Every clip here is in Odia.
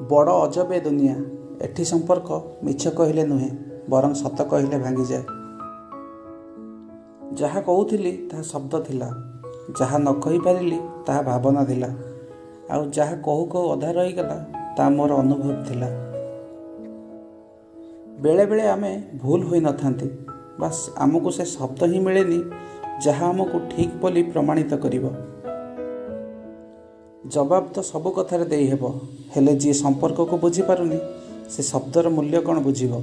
ବଡ଼ ଅଜବ ଏ ଦୁନିଆ। ଏଠି ସମ୍ପର୍କ ମିଛ କହିଲେ ନୁହେଁ, ବରଂ ସତ କହିଲେ ଭାଙ୍ଗିଯାଏ। ଯାହା କହୁଥିଲି ତାହା ଶବ୍ଦ ଥିଲା, ଯାହା ନ କହିପାରିଲି ତାହା ଭାବନା ଥିଲା, ଆଉ ଯାହା କହୁ କହୁ ଅଧା ରହିଗଲା ତାହା ମୋର ଅନୁଭବ ଥିଲା। ବେଳେବେଳେ ଆମେ ଭୁଲ ହୋଇନଥାନ୍ତି, ବାସ୍ ଆମକୁ ସେ ଶବ୍ଦ ହିଁ ମିଳେନି ଯାହା ଆମକୁ ଠିକ୍ ବୋଲି ପ୍ରମାଣିତ କରିବ। ଜବାବ ତ ସବୁ କଥାରେ ଦେଇହେବ, ହେଲେ ଯିଏ ସମ୍ପର୍କକୁ ବୁଝିପାରୁନି ସେ ଶବ୍ଦର ମୂଲ୍ୟ କ'ଣ ବୁଝିବ?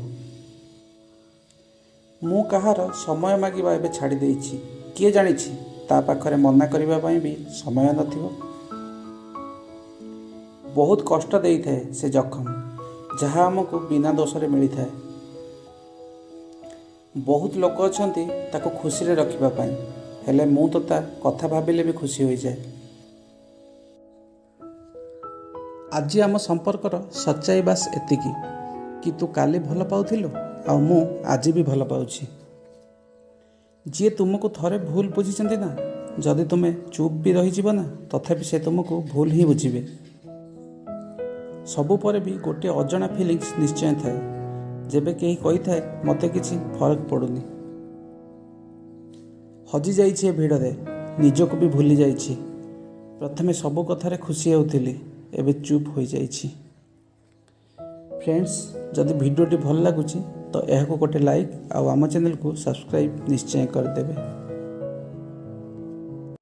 ମୁଁ କାହାର ସମୟ ମାଗିବା ଏବେ ଛାଡ଼ି ଦେଇଛି। କିଏ ଜାଣିଛି, ତା ପାଖରେ ମନା କରିବା ପାଇଁ ବି ସମୟ ନଥିବ। ବହୁତ କଷ୍ଟ ଦେଇଥାଏ ସେ ଜଖମ ଯାହା ଆମକୁ ବିନା ଦୋଷରେ ମିଳିଥାଏ। ବହୁତ ଲୋକ ଅଛନ୍ତି ତାକୁ ଖୁସିରେ ରଖିବା ପାଇଁ, ହେଲେ ମୁଁ ତ ତା କଥା ଭାବିଲେ ବି ଖୁସି ହୋଇଯାଏ। ଆଜି ଆମ ସମ୍ପର୍କର ସଚ୍ଚାଇ ବାସ୍ ଏତିକି କି ତୁ କାଲି ଭଲ ପାଉଥିଲୁ ଆଉ ମୁଁ ଆଜି ବି ଭଲ ପାଉଛି। ଯିଏ ତୁମକୁ ଥରେ ଭୁଲ ବୁଝିଛନ୍ତି ନା, ଯଦି ତୁମେ ଚୁପ୍ ବି ରହିଯିବ ନା, ତଥାପି ସେ ତୁମକୁ ଭୁଲ ହିଁ ବୁଝିବେ। ସବୁ ପରେ ବି ଗୋଟିଏ ଅଜଣା ଫିଲିଙ୍ଗସ୍ ନିଶ୍ଚୟ ଥାଏ, ଯେବେ କେହି କହିଥାଏ ମୋତେ କିଛି ଫରକ ପଡ଼ୁନି। ହଜିଯାଇଛି ଏ ଭିଡ଼ରେ, ନିଜକୁ ବି ଭୁଲି ଯାଇଛି। ପ୍ରଥମେ ସବୁ କଥାରେ ଖୁସି ହେଉଥିଲି, ଏବେ ଚୁପ୍ ହୋଇଯାଇଛି। ଫ୍ରେଣ୍ଡସ୍, ଯଦି ଭିଡ଼ିଓଟି ଭଲ ଲାଗୁଛି ତ ଏହାକୁ ଗୋଟେ ଲାଇକ୍ ଆଉ ଆମ ଚ୍ୟାନେଲକୁ ସବସ୍କ୍ରାଇବ୍ ନିଶ୍ଚୟ କରିଦେବେ।